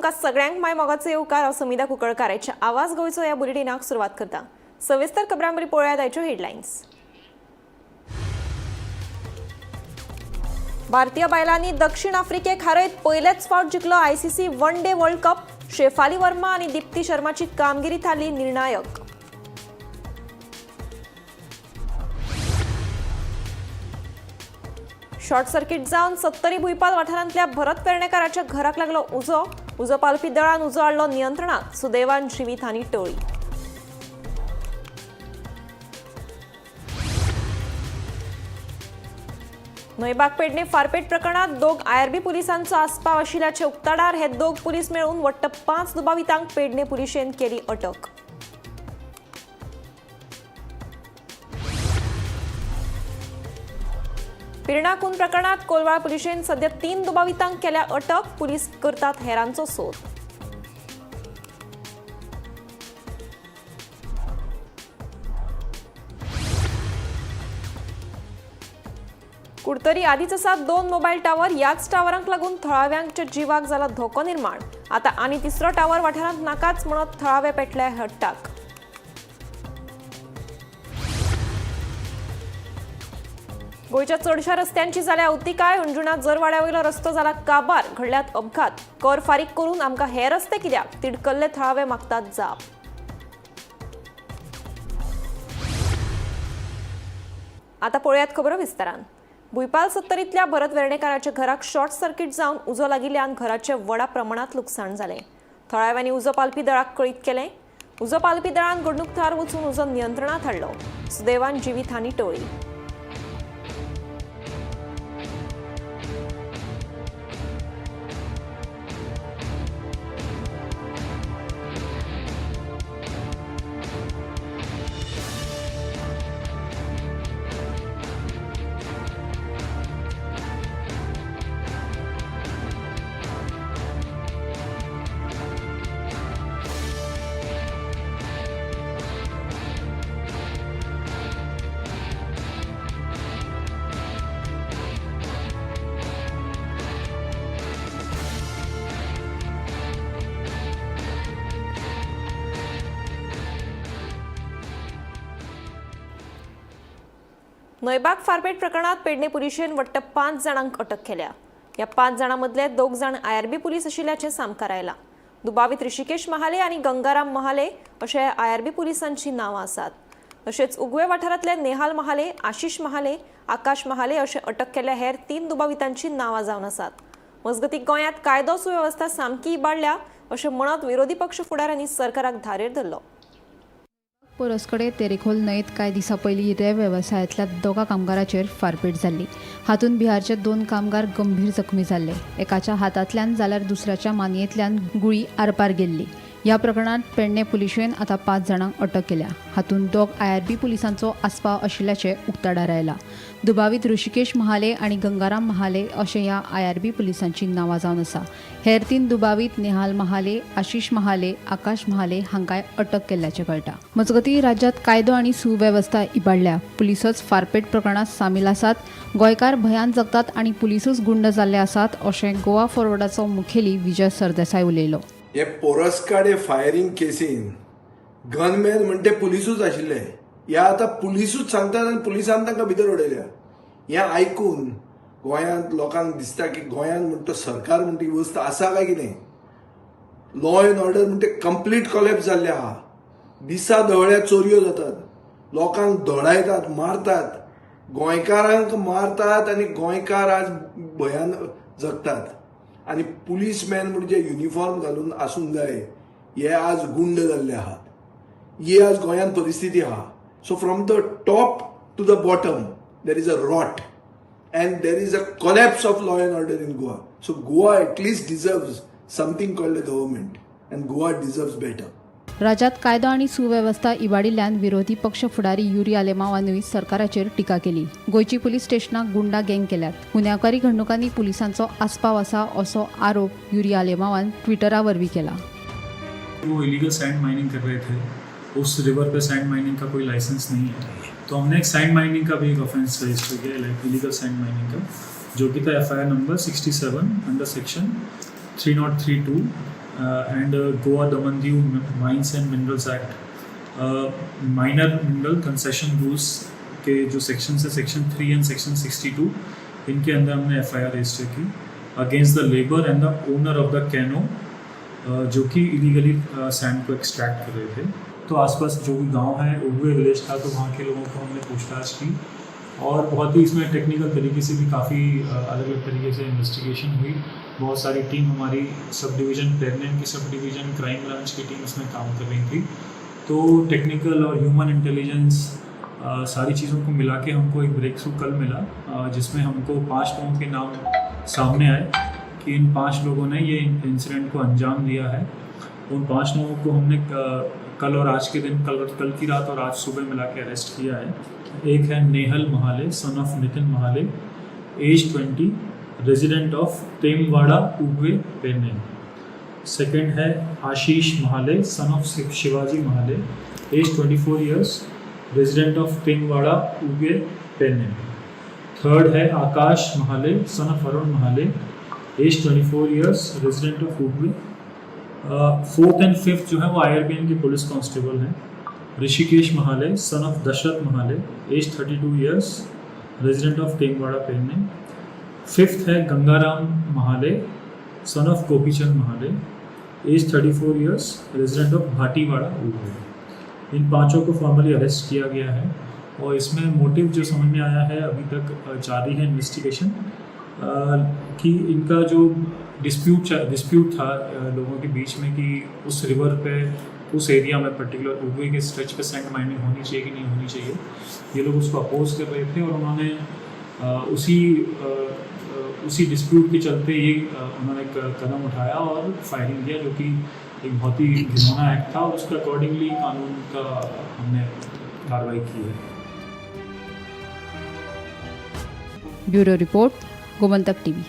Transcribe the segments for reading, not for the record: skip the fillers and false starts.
तुमकां सगळ्यांक माय मोगाचो येवकार. हांव समिधा कुंकळकाराच्या आवाज गोंयचो ह्या बुलेटिनाक सुरवात करता. सविस्तर खबरां बरी पळोवया आयच्यो हेडलायन्स. भारतीय बायलांनी दक्षिण आफ्रिकेक हारयत पयलेच फावट जिखलो ICC one day world cup. Shefali Verma आनी दीप्ती शर्माची कामगिरी थारली निर्णायक. शॉर्ट सर्किट जावन सत्तरी भुंयपाल वाठारांतल्या भरत पेरणेकाराच्या घराक लागलो उजो. उजो पालपी दळान उजो हाडलो नियंत्रणात. सुदैवान जिवीत हानी टळ्ळी. न्हंयबाग पेडणे फारपेट प्रकरणात दोग आयआरबी पुलिसांचो आस्पाव आशिल्ल्याचे उक्ताडार. हे दोग पुलीस मेळून वट्ट 5 दुबावितांक पेडणे पुलिशेन केली अटक. पिर्णा खून प्रकरणात कोलवाळ पुलिशेन सध्या 3 दुबावितांक केल्या अटक. पुलीस करतात हेरांचो सोद. कुडतरी आदींच आसात 2 मोबायल टावर. ह्याच टावरांक लागून थळाव्यांच्या जिवाक जाला धोको निर्माण. आता आनी तिसरो टावर वाठारांत नाकाच म्हणत थळावे पेटले हट्टाक. गोंयच्या चडशा रस्त्यांची जाल्या अवतिकाय. अंजुणा जरवाड्या वयलो रस्तो जाला काबार. घडल्यात अपघात. कर फारीक करून आमकां हे रस्ते कित्याक? तिडकल्ले थळावे मागतात जाप. आता पळोवयात खबरो विस्तारान. भुंयपाल सत्तरींतल्या भरत वेर्णेकाराच्या घराक शॉर्ट सर्किट जावन उजो लागिल्ल्यान घराचें व्हडा प्रमाणांत लुकसाण जालें. थळाव्यांनी उजो पालपी दळाक कळीत केलें. उजो पालपी दळान घडणूक थळार वचून उजो नियंत्रणात हाडलो. सुदैवान जिवीत हानी टळ्ळी. न्हंयबाग फारपेट प्रकरणात पेडणे पुलिशेन वट्ट 5 जाणांक अटक केल्या. ह्या 5 जाणां मदले 2 जाण आयआरबी पुलीस आशिल्ल्याचें सामकार आयलां. दुबावीत ऋषिकेश महाले आनी गंगाराम महाले अशे आयआरबी पुलिसांची नांवां आसात. तशेंच उगवे वाठारांतले नेहाल महाले, आशिष महाले, आकाश महाले अशे अटक केल्ल्या हेर 3 दुबावितांची नांवां जावन आसात. मजगतीं गोंयांत कायदो सुवेवस्था सामकी इबाडल्या अशें म्हणत विरोधी पक्ष फुडाऱ्यांनी सरकाराक धारेर धरलो. पोरसकडे तेरेखोल न्हंयेत कांय दिसां पयलीं रेंव वेवसायांतल्या 2 कामगाराचेर फारपेट जाल्ली. हातूंत बिहारचे 2 कामगार गंभीर जखमी जाल्ले. एकाच्या हातांतल्यान जाल्यार दुसऱ्याच्या मानयेंतल्यान गुळी आरपार गेल्ली. ह्या प्रकरणांत पेडणे पुलिशेन आतां 5 जाणांक अटक केल्या. हातूंत 2 आयआरबी पुलिसांचो आस्पाव आशिल्ल्याचें उक्ताडार आयलां. दुबावीत ऋषिकेश महाले आनी गंगाराम महाले अशें ह्या आयआरबी पुलिसांची नांवां जावन आसा. हेर 3 दुबावीत नेहाल महाले, आशिष महाले, आकाश महाले हांकांय अटक केल्ल्याचें कळटा. मजगतीं राज्यांत कायदो आनी सुवेवस्था इबाडल्या. पुलिसच फारपेट प्रकरणांत सामील आसात. गोंयकार भंयान जगतात आनी पुलिसूच गुंड जाल्ले आसात अशें गोवा फॉरवर्डाचो मुखेली विजय सरदेसाय उलयलो. हे पोरसकाडे फायरींग केसीन गनमॅन म्हणटे पुलिसूच आशिल्ले. हे आतां पुलिसूच सांगतात आनी पुलिसान तांकां भितर उडयल्या. हें आयकून गोंयांत लोकांक दिसता की गोंयांत म्हणटा सरकार म्हणटा ही वस्त आसा काय कितें. लॉ एंड ऑर्डर म्हणटे कंप्लीट कॉलेप्स जाल्ले आहा. दिसा दवळ्या चोरयो जातात, लोकांक धोडायतात, मारतात, गोंयकारांक मारतात आनी गोंयकार आज भंयान जगतात. आनी पुलीसमॅन म्हणजे युनिफॉर्म घालून आसूंक जाय, हे आज गुंड जाल्ले आहात. ही आज गोंयांत परिस्थिती आहा. So from the top to the bottom there is a rot and there is a collapse of law and order in Goa. So Goa at least deserves something called a government and Goa deserves better. राज्यात कायदो आनी सुवेवस्था इबाडिल्ल्यान विरोधी पक्ष फुडारी युरी आलेमावानूय सरकाराचेर टिका केली. गोंयची पुलीस स्टेशनां गुंडा गँग केल्यात. गुन्यांवकारी घडणुकांनी पुलिसांचो आस्पाव आसा असो आरोप युरी आलेमावान ट्विटरा वरवीं केला. वो इलीगल सैंड माइनिंग कर रहे थे. उस रिवर पे सैंड माइनिंग का कोई लाइसेंस नहीं है, तो हमने एक सैंड माइनिंग का भी एक ऑफेंस रजिस्टर किया, लाइक इलीगल सैंड माइनिंग का, जो कि था FIR number 67 under section 303(2 and Goa Daman Diu Mines and Minerals Act, minor mineral concession rules के जो सेक्शन है, सेक्शन 3 एंड सेक्शन 62, इनके अंदर हमने एफआईआर रजिस्टर की against the labour and the owner of the canoe, जो कि illegally sand को extract कर रहे थे। तो आसपास जो भी गांव है, उगवे विलेज था, तो वहाँ के लोगों को हमने पूछताछ की और बहुत ही इसमें टेक्निकल तरीके से भी काफ़ी अलग अलग तरीके से इन्वेस्टिगेशन हुई। बहुत सारी टीम हमारी सब डिवीज़न पेरनेम की, सब डिवीज़न क्राइम ब्रांच की टीम इसमें काम कर रही थी। तो टेक्निकल और ह्यूमन इंटेलिजेंस, सारी चीज़ों को मिला के हमको एक ब्रेक थ्रू कल मिला, जिसमें हमको पाँच लोगों के नाम सामने आए कि इन पांच लोगों ने ये इंसिडेंट को अंजाम दिया है। उन पांच लोगों को हमने कल और आज के दिन, कल कल की रात और आज सुबह मिला के अरेस्ट किया है। एक है Nehal Mahale, son of Nitin Mahale, age 20, resident of Temwada, Ugve, Pernem. Second Hai Ashish Mahale, son of Shivaji Mahale, age 24 years, resident of Temwada, Ugve, Pernem. Third Hai Akash Mahale, son of Arun Mahale, age 24 years, resident of Ugve. Fourth and fifth जो है वो IRBN K police constable हैं, Rishikesh Mahale, son of Dasharath Mahale, age 32 years, resident of Temwada, Pernem. Fifth है Gangaram Mahale, son of Gopichand Mahale, age 34 years, resident of Bhatiwada, Ugve. In पांचों को formally arrest किया गया है और इसमें motive जो समझ में आया है, अभी तक जारी है इन्वेस्टिगेशन, कि इनका जो डिस्प्यूट डिस्प्यूट था लोगों के बीच में कि उस रिवर पे, उस एरिया में, पर्टिकुलर उगवे के स्ट्रेच पे सैंड माइनिंग होनी चाहिए कि नहीं होनी चाहिए। ये लोग उसको अपोज कर रहे थे और उन्होंने उसी डिस्प्यूट के चलते ये उन्होंने एक कदम उठाया और फायरिंग किया, जो कि एक बहुत ही घिनौना एक्ट था और उसके अकॉर्डिंगली कानून का हमने कार्रवाई की है। Bureau report, Gomantak TV.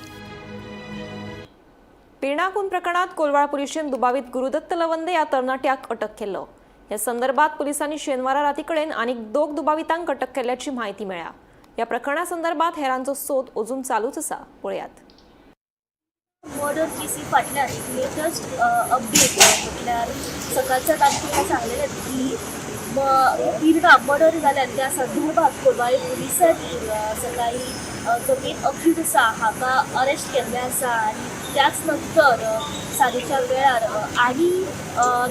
Pirna खून प्रकरणात कोलवाळ पुलिशेन दुबावीत गुरुदत्त लवंदे या तरणाट्याक अटक केल्लो। ह्या संदर्भात पुलिसांनी शेनवारा राती कडेन आनीक दोग दुबावितांक अटक केल्ल्याची म्हायती मेळ्ळ्या। ह्या प्रकरणा संदर्भात हेरांचो सोद अजून चालूच आसा। पळयात। मर्डर केसी फाटल्यान एक लेटस्ट अपडेट म्हटल्यार सकाळच्या तारखेला सांगलेलें की पिर्णा मर्डर जाल्यात त्या संदर्भात कोलवाळे पुलिसांनी सकाळी जो मेन अक्यूज आसा हाका अरेस्ट केल्लें आसा आनी त्याच नंतर सांजेच्या वेळार आनी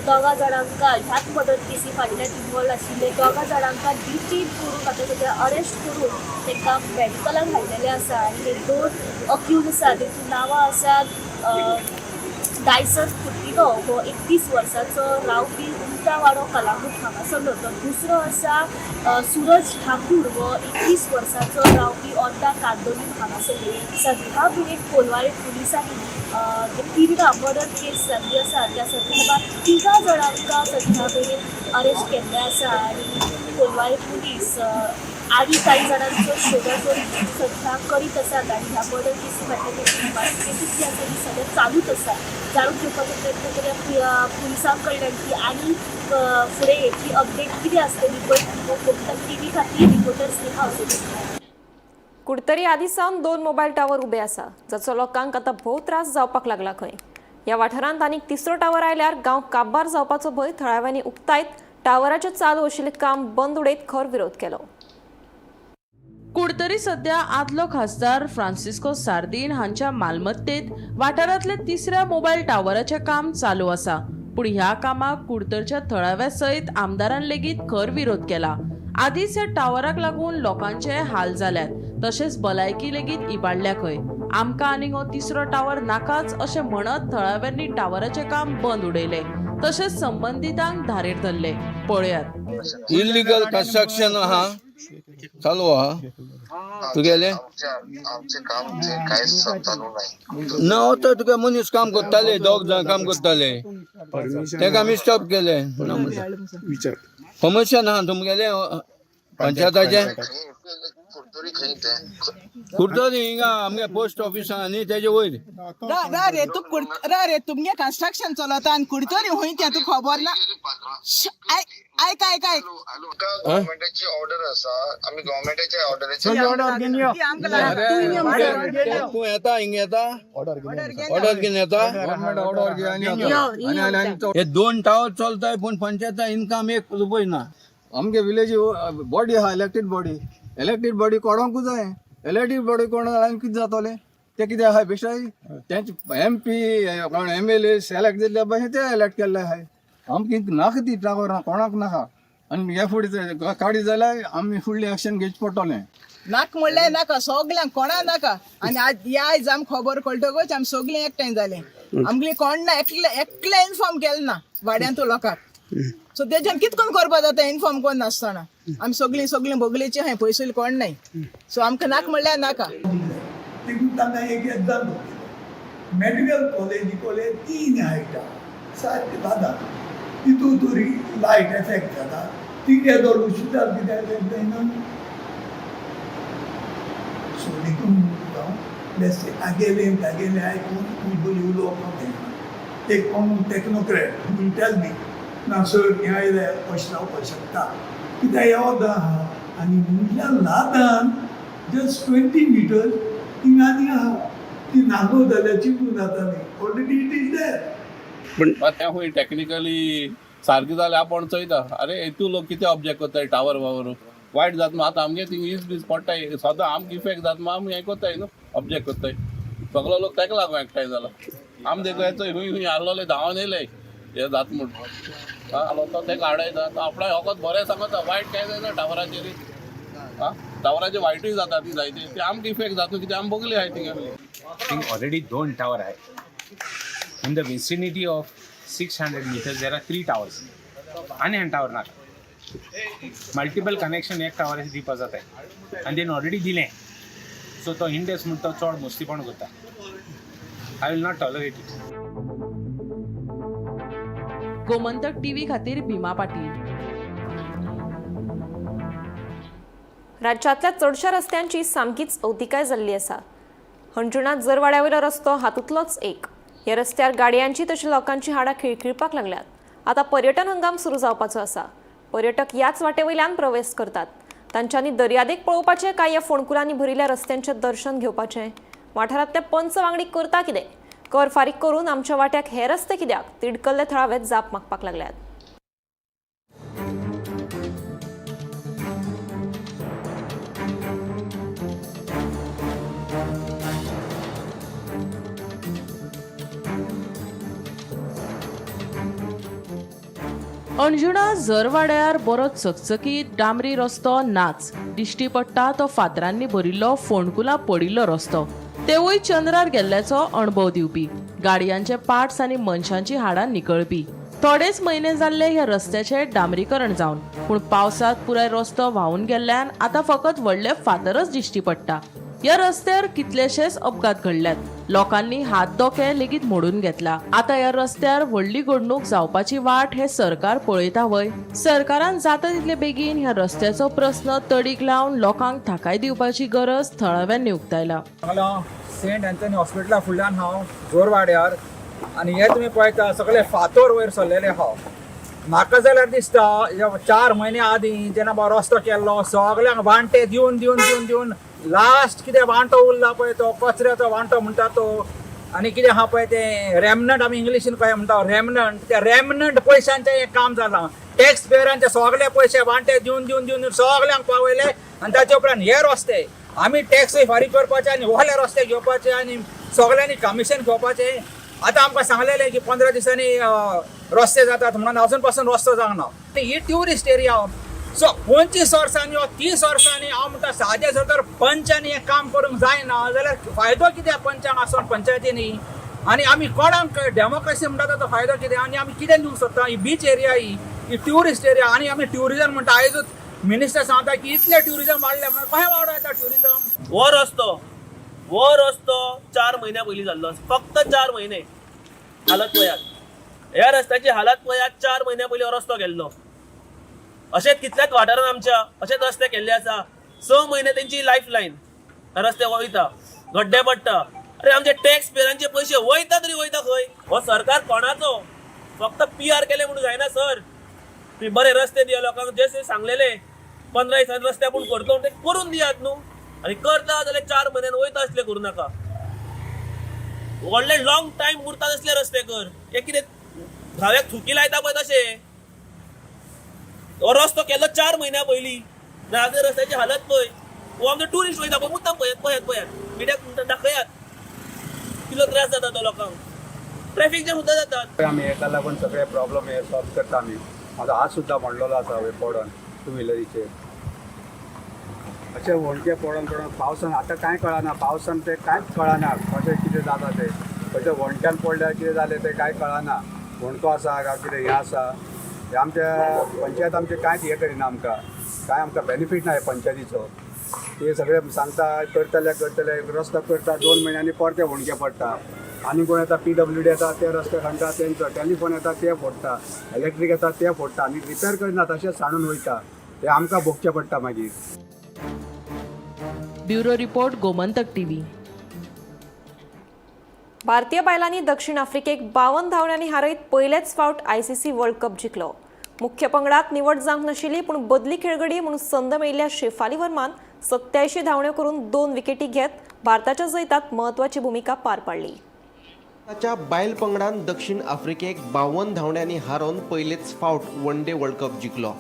दोगां जाणांका, ह्याच मर्डर केसी फाटल्यान इनवॉल्व आशिल्ले दोगां जाणांका डिटेन करून आतां सद्या अरेस्ट करून तांकां मेडिकलाक हाडलेलें आसा। आनी हे दोन अक्यूज आसा तेंची नांवां आसात डायसन कुटिनो हो 31 वर्साचो रावपी उमटावाडो, कलांगूट हांगासरलो, तर दुसरो आसा सूरज ठाकूर हो 21 वर्साचो रावपी ओड्डा, कांदोलीम हांगासरलो। सध्या मेरेन कोलवाळे पुलिसांनी पिर्णा मर्डर केस जाल्ली आसा त्या संदर्भात तिगां जाणांका सध्या मेरेन अरेस्ट केल्ले आसा आनी कोलवाळे पुलीस आनी कांय जाणांचो शोधाशोध सध्या करीत आसात आनी ह्या मर्डर केसी फाटल्यान इन्वेस्टिगेशन जी आसा ती सध्या चालूच आसा। जाणून घेवपाचो प्रयत्न करूया पुलिसां कडल्यान की आनी फुडें हेची अपडेट कितें आसतली पळय। गोमंतक टीव्ही खातीर रिपोर्टर स्नेहा असोलकर। कुडतरी आदी सावन दोन मोबायल टावर उबे आसा, जाचो लोकांक आतां भोव त्रास जावपाक लागला खंय। ह्या वाठारांत आनीक तिसरो टावर आयल्यार गांव काबार जावपाचो भंय थळाव्यांनी उक्तायत टावराचें चालू आशिल्लें काम बंद उडयत खर विरोध केलो। कुडतरी सध्या आदलो खासदार फ्रांसिस्को सार्दीन हांच्या मालमत्तेत वाठारांतल्या तिसऱ्या मोबायल टावराचें काम चालू आसा। पूण ह्या कामाक कुडतरच्या थळाव्या सयत आमदारान लेगीत खर विरोध केला। आदीच ह्या टावराक लागून लोकांचे हाल जाल्यात, तशेंच भलायकी लेगीत इबाडल्या खंय। आमकां आनीक हो तिसरो टावर नाकाच अशें म्हणत थळाव्यांनी टावराचें काम बंद उडयलें, तशेंच संबंदितांक धारेर धरले। पळयात। इलिगल कन्स्ट्रक्शन आहा, चालू आहा तुगेले। आमचे काम ते कांयच चालू नाही। ना, तो तुका मनीस काम करताले, दोग जाण काम करताले, तेका आमी स्टॉप केले। विचार परमिशन आहा तुमगेले पंचायताचे? कुडतरी कुडतरी खंय तें? कुडतरी हिंगा आमगे पोस्ट ऑफिस आहा न्ही तेजे वयर. रा रे तूं रा रे, तुमगे कन्स्ट्रक्शन चलता आनी कुडतरी हुंय तें तुका खबर ना. आयक आयक आयक आयक. हॅलो, गव्हर्मेंटाची ऑर्डर आसा, आमी गव्हर्मेंटाच्या ऑर्डराचेर. तूं येता हिंगा येता, ऑर्डर घेवन येता. हे दोन टावर चलताय पूण पंचायता इनकम एक रुपय ना. आमगे विलेज बॉडी आहा, इलेक्टेड बॉडी. इलेक्टेड बॉडी कोणाकूच जाय. इलेक्टेड बॉडी कोण जाल्यार कितें जातलें? ते कितें आहाय बेश्टाय तेंचे एम पी कोण एमएलए सिलेक्ट जाल्ल्या भशेन ते इलेक्ट केल्ले आहाय. आमकां नाका ती टावर कोणाक नाका. आनी हे फुडें काडी जाल्यार आमी फुडलें एक्शन घेवचें पडटलें. नाक म्हणल्यार नाका, सगल्यांक कोणा नाका. आनी आज ह्या आयज आमकां खबर कळटकच आमी सगळीं एकठांय जाले. आमगेली कोण ना, एकले एकले इन्फॉर्म केलें ना वाड्यांतू लोकांक. सो तेज्यान कित कोण करपा जाता इन्फॉर्म कोण नासतना? आमी सगळीं सगळीं बगलेची आहाय, पयसुल्ली कोण नाय. सो आमकां नाक म्हणल्यार नाका. देखून तांकां एक एक्झाम्पल दिलो, मेडिकल कॉलेजी कॉलेज तीन हायटा सारके जाता, तितून तरी लायट एफेक्ट जाता. तिगे दोन उशितार कितें एफेक्ट जायना. सो देखून म्हणटा हांव, बेश्टें तागेलें तागेलें आयकून तूं बरी उलोवपाक जायना. एक कोण टॅक्नोक्रेट will tell me ना सर, हें आयलें अशें जावपाक शकता कित्याक येवता आहा आनी म्हटल्यार ल्हान जस्ट 20 मिटर्स थिंगा आनी आहा ती नागो जाल्यार चिंतून जाताली. Already it is there. तें खंय टॅक्निकली सारकें जाल्यार आपूण चोयता. अरे हेतू लोक कितें ऑब्जेक्ट करताय टावर वावर वायट जाता न्हू. आतां आमगे थिंग is बीज पडटाय सदां, आमकां इफेक्ट जाता न्हू, आमी हें करताय न्हू, ऑब्जेक्ट करताय. सगलो लोक तेका लागून एकठांय जाला. आमी देखून येचो हुंय हुंय आहलोले धांवन येयले हे जाता म्हूण आलो तो तेका आडयता. तो आपणाक वखद बरें सांगता, वायट कांय जायना टावराचेर. आं, टावराचे वायटूय जाता ती जायते, ते आमकां इफेक्ट जाता न्हू, कित्याक आमी बगले आहाय थिंगा. think already दोन tower आहे. In the vicinity of 600 meters there are three towers. आनी आनी टावर नाका. मल्टिपल कनेक्शन एक टावराचे दिवपा जाताय आनी तेणी ऑलरेडी दिलें. सो तो इंडस म्हणटा तो चड मस्तीपण करता. I will not tolerate it. Gomantak TV खातीर भीमा पाटील. राज्यांतल्या चडशा रस्त्यांची सामकीच अवतिकाय जाल्ली आसा. हणजुणात जरवाड्यावयलो रस्तो हातूंतलोच एक. ह्या रस्त्यार गाडयांची तशी लोकांची हाडां खिळखिळपाक लागल्यात. आतां पर्यटन हंगाम सुरू जावपाचो आसा. पर्यटक ह्याच वाटे वयल्यान प्रवेश करतात. तांच्यांनी दर्यादेग पळोवपाचें काय ह्या फोंडकुलांनी भरिल्ल्या रस्त्यांचें दर्शन घेवपाचें? वाठारांतले पंच वांगडी करता कितें? कर फारीक करून आमच्या वाट्याक हे रस्ते कित्याक? तिडकल्ले थळावे जाप मागपाक लागल्यात. अंजुणा झरवाड्यार बरो चकचकीत डांबरी रस्तो नाच, दिश्टी पडटा तो फातरांनी भरिल्लो फोंडकुलां पडिल्लो रस्तो, तेवूय चंद्रार गेल्ल्याचो अणभव दिवपी. गाडयांचे पार्ट्स आनी मनशांची हाडां निकळपी. थोडेच म्हयने जाल्ले ह्या रस्त्याचें डांबरीकरण जावन, पूण पावसांत पुराय रस्तो व्हांवून गेल्ल्यान आतां फकत व्हडले फातरच दिश्टी पडटा. ह्या रस्त्यार कितलेशेच अपघात घडल्यात. लोकांनी हात दोके लेगीत मोडून घेतला. आतां ह्या रस्त्यार व्हडली घडणूक जावपाची वाट हे सरकार पळयता व्हय? सरकारान जाता तितले बेगीन ह्या रस्त्याचो प्रस्न तडीक लावन लोकांक थाकाय दिवपाची गरज थळाव्यांनी उक्तायला. हांव सेंट अँथनी हॉस्पिटला फुडल्यान हांव जोरवाड्यार आनी हे तुमी पळयता सगळे फातोर वयर सरलेले आहा. म्हाका जाल्यार दिसता हे 4 म्हयने आदीं जेन्ना बाबा रस्तो केल्लो, सगल्यांक वांटे दिवन दिवन दिवन दिवन लास्ट कितें वांटो उरला पळय, तो कचऱ्याचो वांटो म्हणटा तो आनी कितें आहा पळय तें रेमनंट, आमी इंग्लिशीन कशें म्हणटा रेमनंट, त्या रेमनंट पयशांचें हें काम जालां. टॅक्स पेयरांचे सगळे पयशे वांटे दिवन दिवन दिवन दिवन सगल्यांक पावयले आनी ताचे उपरांत हे रस्ते आमी टॅक्सूय फारीक करपाचे आनी व्हडले रस्ते घेवपाचे आनी सगल्यांनी कमिशन घेवपाचें. आतां आमकां सांगलेलें की 15 दिसांनी रस्ते जातात म्हणून, अजून पासून रस्तो जावंक ना. ही ट्युरिस्ट एरिया. सो 25 वर्सांनी वा 30 वर्सांनी हांव म्हणटा, सादें जर तर पंचांनी हें काम करूंक जायना जाल्यार फायदो कितें पंचांक आसून पंचायतींनी? आनी आमी कोणाक डेमोक्रेसी म्हणटा ताचो फायदो कितें? आनी आमी कितें दिवंक सोदता? ही बीच एरिया, ही ही ट्युरिस्ट एरिया आनी आमी ट्युरिजम म्हणटा. आयजूच मिनिस्टर सांगता की इतलें ट्युरिजम वाडलें म्हणून. कशें वाडो येता ट्युरिजम? हो रस्तो 4 म्हयन्या पयलीं जाल्लो, फक्त 4 म्हयने. हालत पळयात ह्या रस्त्याची, हालत पळयात. 4 म्हयन्या पयलीं हो रस्तो केल्लो. अशेंच कितल्याच वाठारांत आमच्या अशेच रस्ते केल्ले आसा. 6 म्हयने तेंची लायफ लायन रस्ते वयता, गड्डे पडटा. अरे आमचे टॅक्स पेयरांचे पयशे वयता तरी वयता खंय? हो सरकार कोणाचो? फक्त PR केले म्हणून जायना सर. तुम्ही बरे रस्ते दिया लोकांक, जे सांगलेले 15 दिसांनी रस्ते आपूण करतो ते करून दियात न्हू. आनी करता जाल्यार 4 म्हयन्यान वयता असले करूं नाका. व्हडले लॉंग टायम उरता तसले रस्ते कर. हे कितें घाव्याक थुकी लायता पळय तशें. हो रस्तो केलो 4 म्हयन्या पयलीं, नाजाल्यार रस्त्याची हालत पळय. हो आमचो ट्युरिस्ट वयता पळय, मुद्दाम पळयात पळयात पळयात, मिडियाक दाखयात कितलो त्रास जाता तो लोकांक. ट्रॅफिक जॅम सुद्दां जातात. आमी हेका लागून सगळे प्रॉब्लम हे सॉल्व करता आमी. म्हाजो हात सुद्दां मोडलेलो आसा हे पडोन टू व्हिलरीचेर. अशें होणके पडोन पडोन पावसान आतां कांय कळना, पावसान तें कांयच कळना कशें कितें जाता तें. खंयच्या होणक्यान पडल्यार कितें जालें तें कांय कळना. होणको आसा काय कितें हें आसा, हें आमच्या पंचायत आमचें कांयच हें करिना आमकां, कांय आमकां बेनिफीट ना हे पंचायतीचो. ते सगळे सांगता करतले करतले, रस्तो करता 2 म्हयन्यांनी परते होणके पडटा. आनी कोण येता PWD येता ते रस्ते खणटा, तेंचो टेलिफोन येता ते फोडटा, इलेक्ट्रीक येता ते फोडटा आनी रिपेर करिना, तशेंच सांडून वयता. ते आमकां भोगचें पडटा मागीर. Bureau report, Gomantak TV. भारतीय बायलांनी दक्षिण आफ्रिकेक 52 धांवड्यांनी हारयत पयलेच फावट ICC world cup जिखलो. मुख्य पंगडात निवड जावंक नाशिल्ली, पूण बदली खेळगडी म्हणून संद मेळिल्ल्या शेफाली वर्मान 87 धांवड्यो करून 2 विकेटी घेत भारताच्या जैतात म्हत्वाची भुमिका पार पाडली. ताच्या बायल पंगडान दक्षिण आफ्रिकेक 52 धांवड्यांनी हारोवन पयलेच फावट वन डे वर्ल्ड कप जिखलो.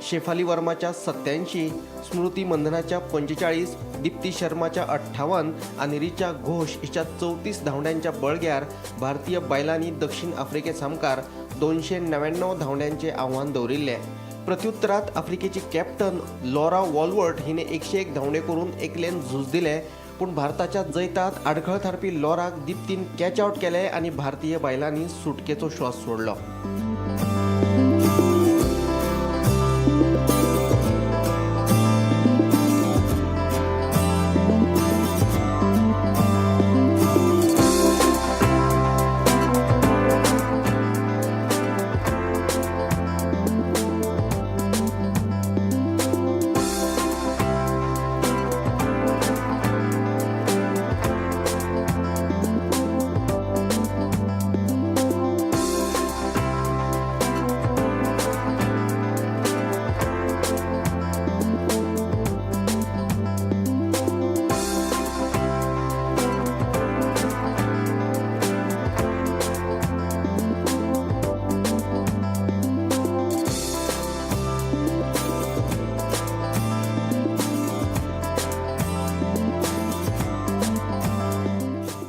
शेफाली वर्माच्या 87, स्मृती मंधनाच्या 45, दीप्ती शर्माच्या 58 आनी रिचा घोष हिच्या 34 धांवड्यांच्या बळग्यार भारतीय बायलांनी दक्षिण आफ्रिके सामकार 299 धांवड्यांचे आव्हान दवरिल्लें. प्रत्युत्तरात आफ्रिकेची कॅप्टन लॉरा वॉलवर्ट हिने 101 धांवडे करून एकलेन झूज दिले, पूण भारताच्या जैतात आडखळ थारपी लॉराक दीप्तीन कॅच आवट केले आनी भारतीय बायलांनी सुटकेचो श्वास सोडलो.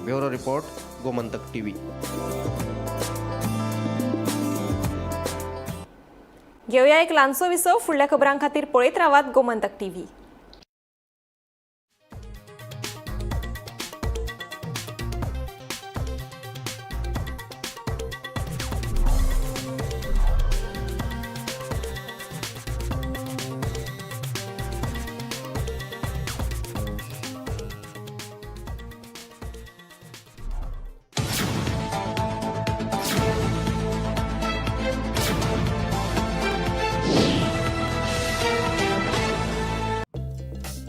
Bureau report, Gomantak TV. घेवया एक ल्हानसो विसव. फुडल्या खबरां खातीर पळयत रावात गोमंतक टीव्ही.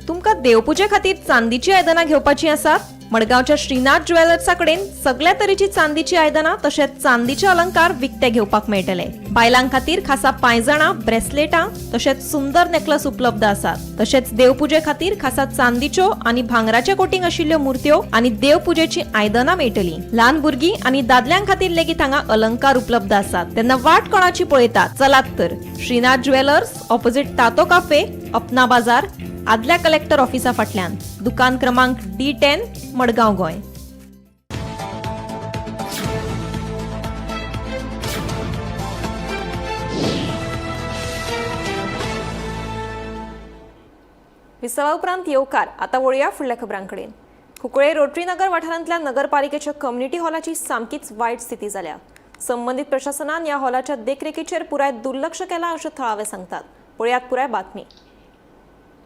तुमकां देवपुजे खातीर चांदीची आयदनां घेवपाची आसात? मडगांवच्या श्रीनाथ ज्वेलर्सा कडेन सगळ्या तरेची चांदीची आयदनां तशेंच चांदीचे अलंकार विकते घेवपाक मेळटले. बायलां खातीर खासा पांयजणां, ब्रेसलेटां तशेंच सुंदर नेकलस उपलब्ध आसात. तशेंच देवपुजे खातीर खासा चांदीच्यो आनी भांगराचे कोटींग आशिल्ल्यो मूर्त्यो आनी देवपुजेची आयदनां मेळटली. ल्हान भुरगीं आनी दादल्यां खातीर लेगीत हांगा अलंकार उपलब्ध आसात. तेन्ना वाट कोणाची पळयतात? चलात तर Shrinath jewellers, opposite Tato cafe, Apna Bazaar, आदल्या कलेक्टर ऑफिसा फाटल्यान, दुकान क्रमांक D10, Madgaon, Goa. विसवा उपरांत येवकार. आतां वळुया फुडल्या खबरांकडेन. कुंकळे रोटरी नगर वाठारांतल्या नगरपालिकेच्या कम्युनिटी हॉलाची सामकीच वायट स्थिती जाल्या. संबंदीत प्रशासनान ह्या हॉलाच्या देखरेखीचेर पुराय दुर्लक्ष केलां अशें थळावे सांगतात. पळयात पुराय बातमी.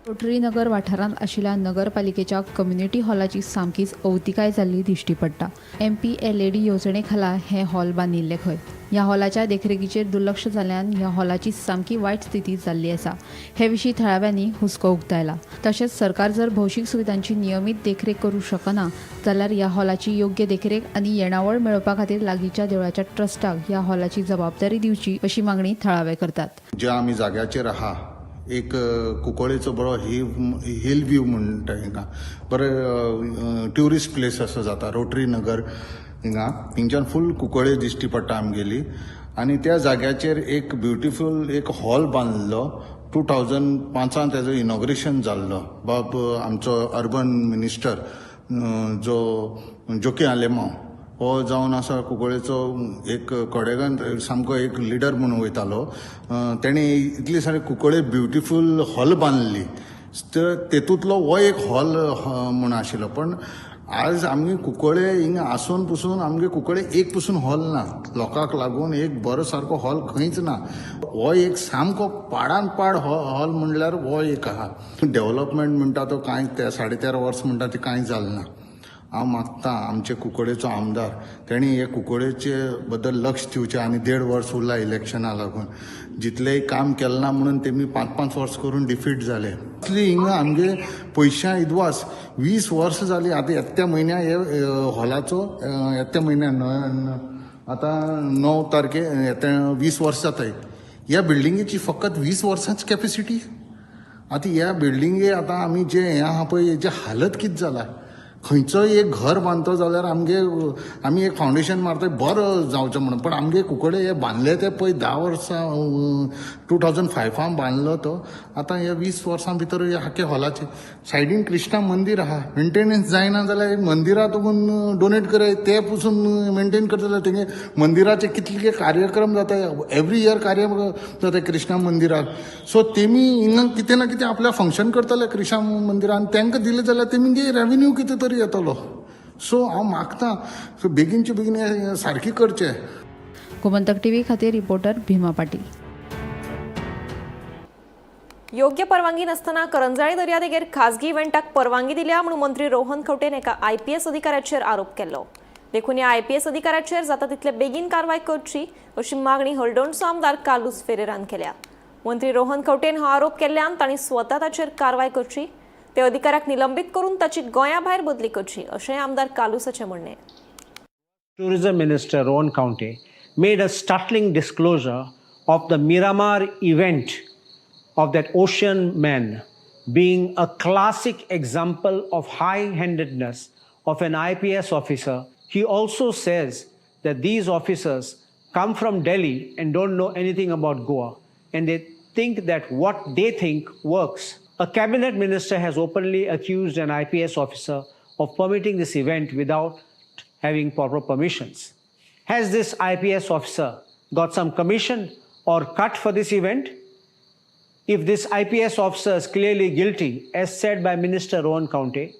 रोटरी नगर वाठारांत आशिल्ल्या नगरपालिकेच्या कम्युनिटी हॉलाची सामकीच अवतिकाय जाल्ली दिश्टी पडटा. MPLAD येवजणे खाला हें हॉल बांदिल्लें खंय. ह्या हॉलाच्या देखरेखीचेर दुर्लक्ष जाल्ल्यान ह्या हॉलाची सामकी वायट स्थिती जाल्ली आसा. हे विशीं थळाव्यांनी हुस्को उक्तायला. तशेंच सरकार जर भौशीक सुविधांची नियमीत देखरेख करूंक शकना जाल्यार ह्या हॉलाची योग्य देखरेख आनी येणावळ मेळोवपा खातीर लागींच्या देवळाच्या ट्रस्टाक ह्या हॉलाची जबाबदारी दिवची अशी मागणी थळावे करतात. ज्या आमी जाग्याचेर आहा, एक कुंकळेचो बरो हिल व्यू म्हणटा, हिंगा बरें ट्युरिस्ट प्लेस असो जाता. रोटरी नगर हिंगा, हिंगच्यान फूल कुंकळे दिश्टी पडटा आमगेली. आनी त्या जाग्याचेर एक ब्युटिफूल एक हॉल बांदलो. 2005 तेजो इनॉग्रेशन जाल्लो. बाब आमचो अर्बन मिनिस्टर जो जोकी आलेमांव हो जावन आसा, कुंकळेचो एक कोडेगान सामको एक लिडर म्हणून वयतालो, तेणें इतली सारी कुंकळे ब्युटिफूल हॉल बांदली. तर तेतूंतलो हो एक हॉल म्हूण आशिल्लो. पण आज आमगे कुंकळे हिंगा आसून पसून आमगे कुंकळे एक पसून हॉल ना. लोकांक लागून एक बरो सारको हॉल खंयच ना. हो एक सामको पाडान पाड हॉल म्हणल्यार हो एक आहा. डेव्हलपमेंट म्हणटा तो कांय त्या 13.5 वर्स म्हणटा ते कांय जालें ना. हांव मागता आमचे कुंकळेचो आमदार तेणी हे कुंकळेचे बद्दल लक्ष दिवचें. आनी 1.5 वर्स उरला इलेक्शना लागून, जितलेंय काम केलें ना म्हणून तेमी 5-5 वर्स करून डिफीट जाले. इतली हिंगा आमगे पयशां इदवास 20 वर्सां जाली. आतां येत्या म्हयन्या हे हॉलाचो, येत्या म्हयन्या आतां 9 तारखे येत्या 20 वर्सां जाताय. ह्या बिल्डिंगेची फकत 20 वर्सांच कॅपेसिटी. आतां ह्या बिल्डिंगे आतां आमी जे हें आहा पळय, हेची हालत कितें जाला. खंयचोय एक घर बांदतो जाल्यार आमगे आमी एक फावंडेशन मारता बरो जावचें म्हणून, पण आमगे कुंकळे हे बांदले ते पळय 10 वर्सां, 2005 बांदलो तो. आतां ह्या 20 वर्सां भितर ह्या आख्या हॉलाचे सायडीन कृष्णा मंदीर आहा, मेंटेनन्स जायना जाल्यार मंदिरां तुका डोनेट कराय, ते पसून मेंटेन करता जाल्यार तेंगे मंदिराचे कितले कार्यक्रम जाता, एवरी इयर कार्यक्रम जाता कृष्णा मंदिराक. सो तेमी हिंगा कितें ना कितें आपल्या फंक्शन करतले कृष्णा मंदिरान, तांकां दिलें जाल्यार तेमगे रेवेन्यू कितें तरी येतलो. सो हांव मागता सो बेगीनचे बेगीन सारकी करचें. गोमंतक टीव्ही खातीर रिपोर्टर भीमा पाटील. योग्य परवानगी नसतना करंजाळी दर्यादेगेर खासगी इव्हेंटाक परवानगी दिल्या म्हणून मंत्री रोहन खंवटेन एका आयपीएस अधिकाऱ्याचेर आरोप केलो. देखून ह्या आयपीएस अधिकाऱ्याचेर जाता तितले बेगीन कारवाय करची अशी मागणी हळदोणचो आमदार कार्लुस फेरेरान केल्या. मंत्री रोहन खंवटेन हो आरोप केल्ल्यान तांणी स्वता ताचेर कारवाय करची, ते अधिकाऱ्याक निलंबीत करून ताची गोंया भायर बदली करची अशें आमदार कार्लुसाचें म्हणणें. Tourism Minister Rohan Khaunte made a startling disclosure of the Miramar event of that ocean man being a classic example of high-handedness of an IPS officer. He also says that these officers come from Delhi and don't know anything about Goa, and they think that what they think works. A cabinet minister has openly accused an IPS officer of permitting this event without having proper permissions. Has this IPS officer got some commission or cut for this event? If this IPS officer is clearly guilty, as said by Minister Rohan Khaunte,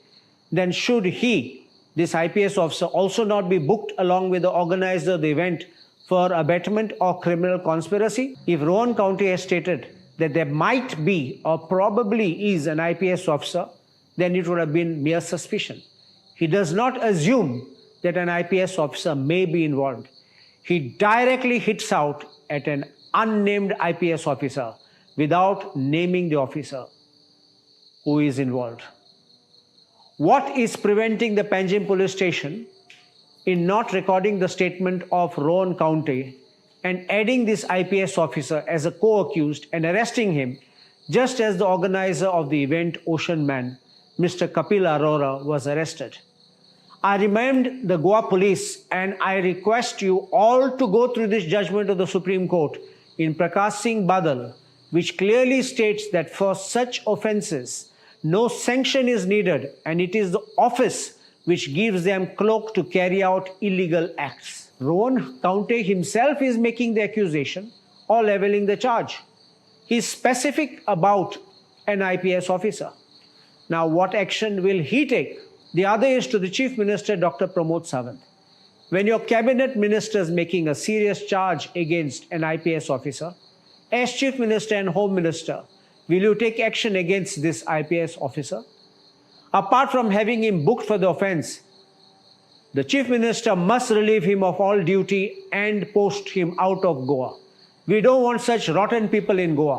then should he, this IPS officer, also not be booked along with the organizer of the event for abetment or criminal conspiracy? If Rohan Khaunte has stated that there might be or probably is an IPS officer, then it would have been mere suspicion. He does not assume that an IPS officer may be involved. He directly hits out at an unnamed IPS officer without naming the officer who is involved. What is preventing the Panjim police station in not recording the statement of Rohan Khaunte and adding this IPS officer as a co-accused and arresting him, just as the organizer of the event, Ocean Man, Mr. Kapil Arora, was arrested? I remind the Goa police and I request you all to go through this judgment of the Supreme Court in Prakash Singh Badal, which clearly states that for such offences, no sanction is needed and it is the office which gives them cloak to carry out illegal acts. Rohan Khaunte himself is making the accusation or leveling the charge. He is specific about an IPS officer. Now, what action will he take? The other is to the Chief Minister, Dr. Pramod Sawant. When your cabinet minister is making a serious charge against an IPS officer, as Chief Minister and Home Minister, will you take action against this IPS officer? Apart from having him booked for the offense, The Chief Minister must relieve him of all duty and post him out of Goa. We don't want such rotten people in Goa.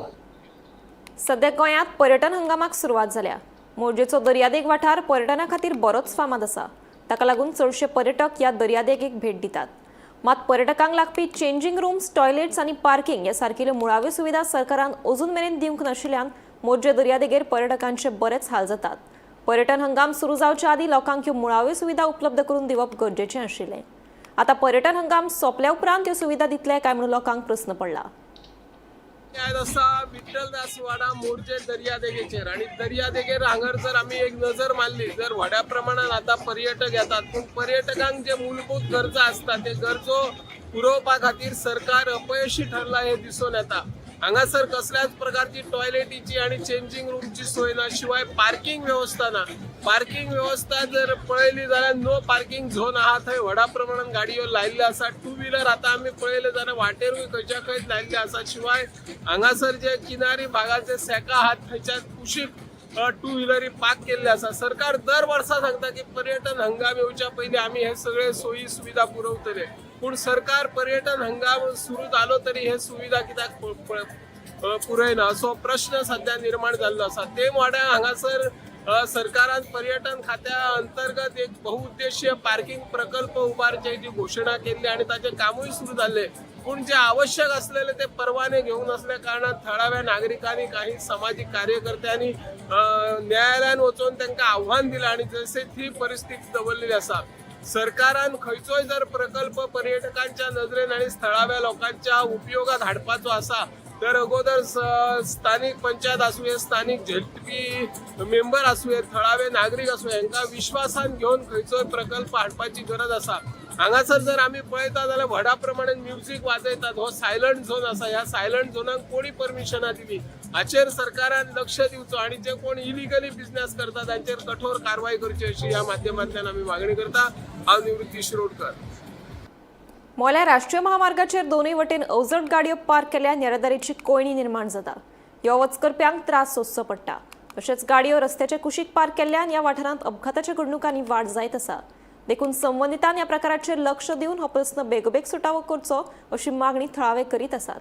सध्या गोंयांत पर्यटन हंगामाक सुरवात जाल्या. मोरजेचो दर्यादेग वाठार पर्यटना खातीर बरोच फामाद आसा. ताका लागून चडशे पर्यटक ह्या दर्यादेगेक भेट दितात. मात पर्यटकांक लागपी चेंजिंग रूम्स, टॉयलेट्स आनी पार्किंग ह्या सारकिल्यो मुळाव्यो सुविधा सरकारान अजून मेरेन दिवंक नाशिल्ल्यान मोरजे दर्यादेगेर पर्यटकांचे बरेच हाल जातात. पर्यटन हंगाम सुरू जावच्या आदीं लोकांक ह्यो मुळाव्यो सुविधा उपलब्ध करून दिवप गरजेचें आशिल्लें. आतां पर्यटन हंगाम सोंपल्या उपरांत त्यो सुविधा दितले काय म्हणून लोकांक प्रस्न पडला. आयज आसा विठ्ठलदास वाडा मोरजे दर्यादेगेचेर आनी दर्यादेगेर हांगर जर आमी एक नजर मारली जर व्हड्या प्रमाणान आतां पर्यटक येतात, पूण पर्यटकांक जे मूलभूत गरजा आसता ते गरजो पुरोवपा खातीर सरकार अपयशी ठरला हे दिसून येता. हांगासर कसल्याच प्रकारची टॉयलेटीची आनी चेंजींग रूमची सोय ना, शिवाय पार्किंग वेवस्था ना. पार्किंग वेवस्था जर पळयली जाल्यार नो पार्किंग झोन आहा, थंय व्हडा प्रमाणान गाडयो लायिल्ल्यो आसा. टू व्हिलर आतां आमी पळयले जाल्यार वाटेरूय खंयच्या खंय लायिल्ले आसा. शिवाय हांगासर जे किनारी भागाचे सेका आहात थंयच्या कुशीक टू व्हिलरी पार्क केल्ले आसा. सरकार दर वर्सा सांगता की पर्यटन हंगाम येवच्या पयलीं आमी हे सगळे सोयी सुविधा पुरवतले, पूण सरकार पर्यटन हंगाम सुरू जालो तरी हे सुविधा कित्याक पुरयना असो प्रश्न सध्या निर्माण जाल्लो आसा. ते वाड्या हांगासर सरकारान पर्यटन खात्या अंतर्गत एक बहुउद्देशीय पार्किंग प्रकल्प उबारची घोशणा केल्ली आनी ताचें कामूय सुरू जाल्लें, पूण जे आवश्यक असलेले ते परवाने घेवंक नासल्या कारणान थळाव्या नागरिकांनी, काही सामाजीक कार्यकर्त्यांनी न्यायालयान वचून तांकां आव्हान दिलां आनी जसे ती परिस्थिती दवरलेली आसा. सरकारान खंयचोय जर प्रकल्प पर्यटकांच्या नजरेन आनी थळाव्या लोकांच्या उपयोगात हाडपाचो आसा तर अगोदर स्थानीक पंचायत आसूं, स्थानीक झेडपी मेंबर आसूं, थळावे नागरीक आसूं, हांकां विश्वासान घेवन खंयचोय प्रकल्प हाडपाची गरज आसा. हांगासर जर आमी पळयता जाल्यार व्हडा प्रमाणान म्युजीक वाजयतात. हो सायलंट झोन आसा. ह्या सायलंट झोनाक कोणी परमिशनां दिली हाचेर सरकारान लक्ष दिवचो आनी जे कोण इलिगली बिझनेस करता तांचेर कठोर कारवाय करची अशी ह्या माध्यमांतल्यान आमी मागणी करता. हांव निवृत्ती शिरोडकर. मोल्या राष्ट्रीय महामार्गाचेर दोनूय वटेन अवजड गाडयो पार्क केल्यान येरादारीची कोंयडी निर्माण जाता. यो वच करप्यांक त्रास सोंसचो पडटा. तशेंच गाडयो रस्त्याच्या कुशीक पार्क केल्ल्यान ह्या वाठारांत अपघाताच्या घडणुकांनी वाड जायत आसा. देखून संबंदितान ह्या प्रकाराचेर लक्ष दिवन हो प्रस्न बेगोबेग सुटावो करचो अशी मागणी थळावे करीत आसात.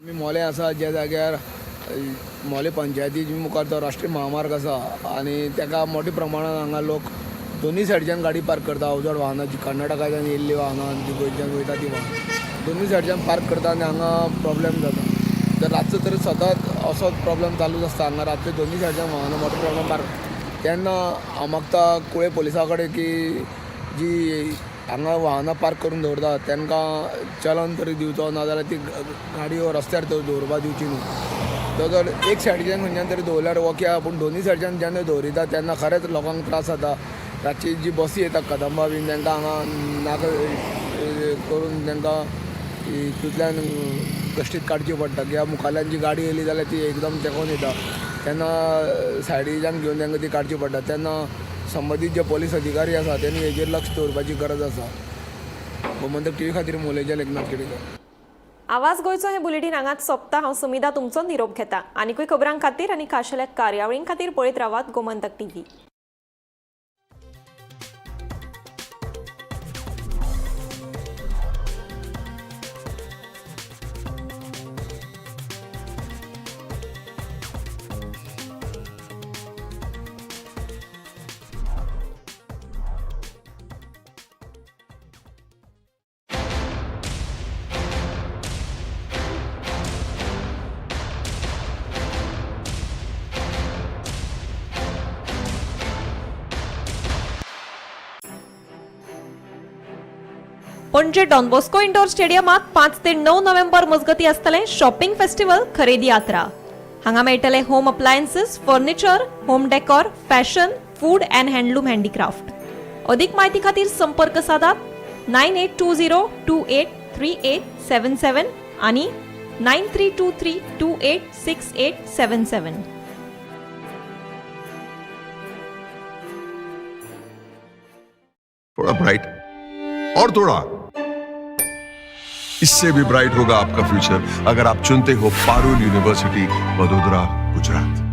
आमी मोलें आसा ज्या जाग्यार मोलें पंचायती मुखार तो राष्ट्रीय महामार्ग आसा आनी ताका मोठ्या प्रमाणान हांगा लोक दोनूय सायडच्यान गाडी पार्क करता. अवजड वाहनां जी कर्नाटकाच्यान येयल्ली वाहनां जी गोंयच्यान वयता ती वाहनां दोनूय सायडच्यान पार्क करता आनी हांगा प्रॉब्लेम जाता. तर रातचो तर सदांच असोच प्रॉब्लेम चालूच आसता. हांगा रातचे दोनूय सायडच्यान वाहनां मोठ्या प्रमाणान पार्क. तेन्ना हांव मागता कुळे पुलिसां कडेन की जी हांगा वाहनां पार्क करून दवरता तांकां चलन तरी दिवचो, नाजाल्यार ती गाडयो रस्त्यार दवरपाक दिवची न्हू. तो जर एक सायडीच्यान खंयच्यान तरी दवरल्यार ओके, पूण दोनूय सायडच्यान जेन्ना दवरिता तेन्ना खरेंच लोकांक त्रास जाता. रातची जी बसी येता कदंबा बीन तांकां हांगा नाका करून तांकां तितूंतल्यान कश्टीत काडची पडटा. कित्याक मुखाल्यान जी गाडी येयली जाल्यार ती एकदम तेंकोन येता, तेन्ना सायडीच्यान घेवन तांकां ती काडची पडटा. तेन्ना संबंदीत जे पोलीस अधिकारी आसा तेणी हेजेर लक्ष दवरपाची गरज आसा. गोमंतक टीव्ही खातीर मोलेच्या एकनाथ केणेकर. आवाज गोंयचो हे बुलेटीन हांगाच सोंपता. हांव सुमिधा तुमचो निरोप घेता. आनीकूय खबरां खातीर आनी खाशेल्या कार्यावळीं खातीर पळयत रावात Gomantak TV. Panaji Don Bosco indoor स्टेडियमात 5 ते 9 नोव्हेंबर मजगती आसतलें शॉपिंग फेस्टिवल खरेदी यात्रा. हांगा मेळटले home appliances, furniture, home decor, fashion, food and handloom handicraft. अधिक माहिती खातीर संपर्क साधात 9820 283877 आणि 9323 286877. थोड़ा ब्राइट और थोड़ा इससे भी ब्राइट होगा आपका फ्यूचर अगर आप चुनते हो पारुल यूनिवर्सिटी, वडोदरा, गुजरात।